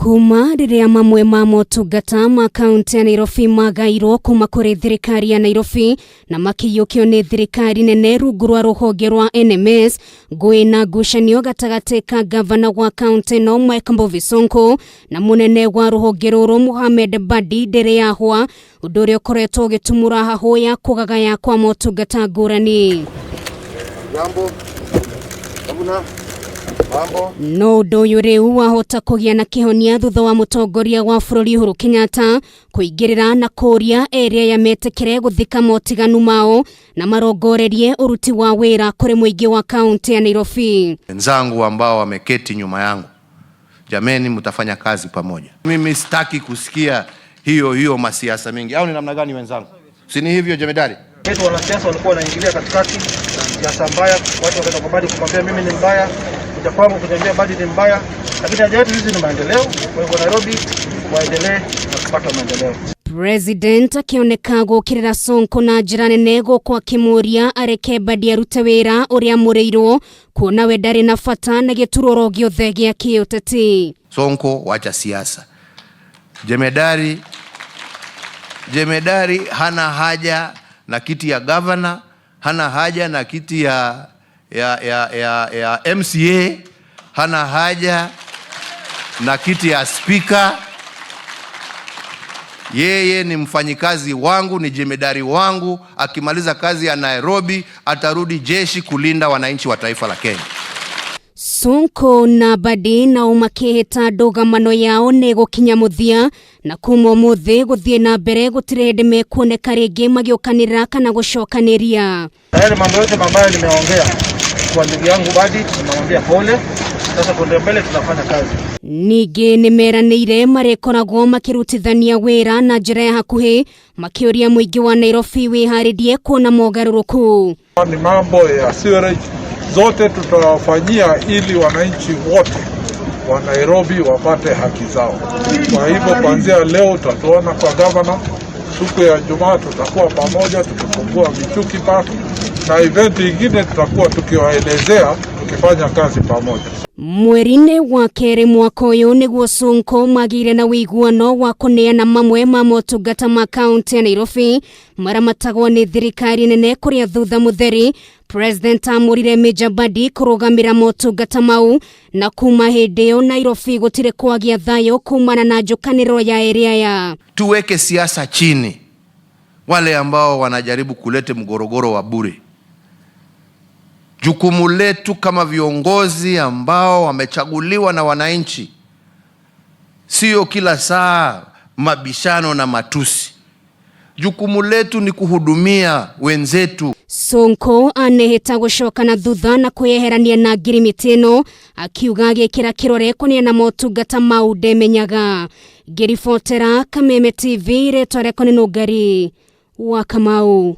Kuma rĩrĩa mamwe ma motungata ma kaunti ya Nairobi magairwo kuma kũrĩ thirikari ya Nairobi na makĩiyũkio nĩ thirikari nene rungu rwa rũhonge rwa NMS, ngũĩ na ngucanio gatagatĩ ka gavana wa kaunti ĩno Mike Mbuvi Sonko na mũnene wa rũhonge rũrũ Mohamed Badi ndĩrĩ yahwa, ũndũ ũrĩa ũkoretwo ũgĩtumũra hahũ ya kũgagaya kwa motungata ngũrani. Jambo. Gavana. Mambo. No ũndũ ũyũ rĩu wahota kũgĩa na kĩhonia thutha wa mũtongoria wa bũrũri Uhuru Kenyatta kũingĩrĩra na kũũria erĩ aya metĩkĩre gũthika motiganu mao na marongorerie ũruti wa wĩra kũrĩ mũingĩ wa kaunti ya Nairobi. Wenzangu ambao wameketi nyuma yangu, jameni, mtafanya kazi pamoja. Mimi sitaki kusikia hiyo hiyo masiasa mingi, au ni namna gani wenzangu? Si ni hivyo jemedari? Wetu wanasiasa walikuwa wanaingilia katikati na siasa mbaya, watu wakaenda kwa Badi kumwambia mimi ni mbaya, kuja kwangu kuniambia Badi ni mbaya, lakini haja yetu hizi ni maendeleo. Kwa hivyo Nairobi waendelee na kupata maendeleo. President akĩoneka gũkĩrĩra Sonko na njĩra nene gũkũ akĩmũria areke Badi arute wĩra ũrĩa amũrĩirwo kuona we ndarĩ na bata na gĩturwo gĩothe gĩa kĩũteti. Sonko, wacha siasa. Jemedari, jemedari hana haja na kiti ya governor, hana haja na kiti ya MCA, hana haja na kiti ya speaker. Yeye ni mfanyikazi wangu, ni jemedari wangu. Akimaliza kazi ya Nairobi atarudi jeshi kulinda wananchi wa taifa la Kenya. Sonko na Badi nao makĩhĩta ndũgamano yao nĩ gũkinya mũthia na kuma ũmũthĩ gũthiĩ na mbere gũtirĩ hĩndĩ mekuoneka rĩngĩ magĩũkanĩrĩra kana gũcokanĩria. Na yale mambo yote mabaya nimeongea kwa ndugu yangu Badi, nimemwambia pole. Sasa kuendelea mbele tunafanya kazi. Ningĩ nĩ meranĩire marĩkoragwo makĩrutithania wĩra na njĩra ya hakuhĩ makĩũria mũingĩ wa Nairobi wĩharĩrie kuona mogarũrũku. Ni mambo ya sewerage zote tutawafanyia ili wananchi wote wa Nairobi wapate haki zao. Kwa hivyo kuanzia leo utatuona kwa gavana, siku ya Ijumaa tutakuwa pamoja tukifungua Michuki Park na event ingine tutakuwa tukiwaelezea tukifanya kazi pamoja. Mweri-inĩ wa kerĩ mwaka ũyũ nĩguo Sonko magĩire na ũiguano wa kũneana mamwe ma motungata ma kaunti ya Nairobi maramatagwo nĩ thirikari nene kũrĩa thutha mũtheri President amũrire Major Badi kũrũgamĩra motungata mau na kuma hĩndĩ ĩyo Nairobi gũtirĩ kwagĩa thayũ kumana na njũkanĩrĩro ya erĩ aya. Tuweke siasa chini, wale ambao wanajaribu kuleta mgorogoro wa bure. Jukumu letu kama viongozi ambao wamechaguliwa na wananchi, sio kila saa mabishano na matusi. Jukumu letu ni kuhudumia wenzetu. Sonko anehĩta gũcoka na thutha na kwĩyeherania na ngirimiti ĩno akiuga agĩkĩra kĩrore kũneana motungata mau ndemenyaga. Ngĩribotera Kameme TV rĩtwa rĩakwa nĩ Nũngari wa Kamau.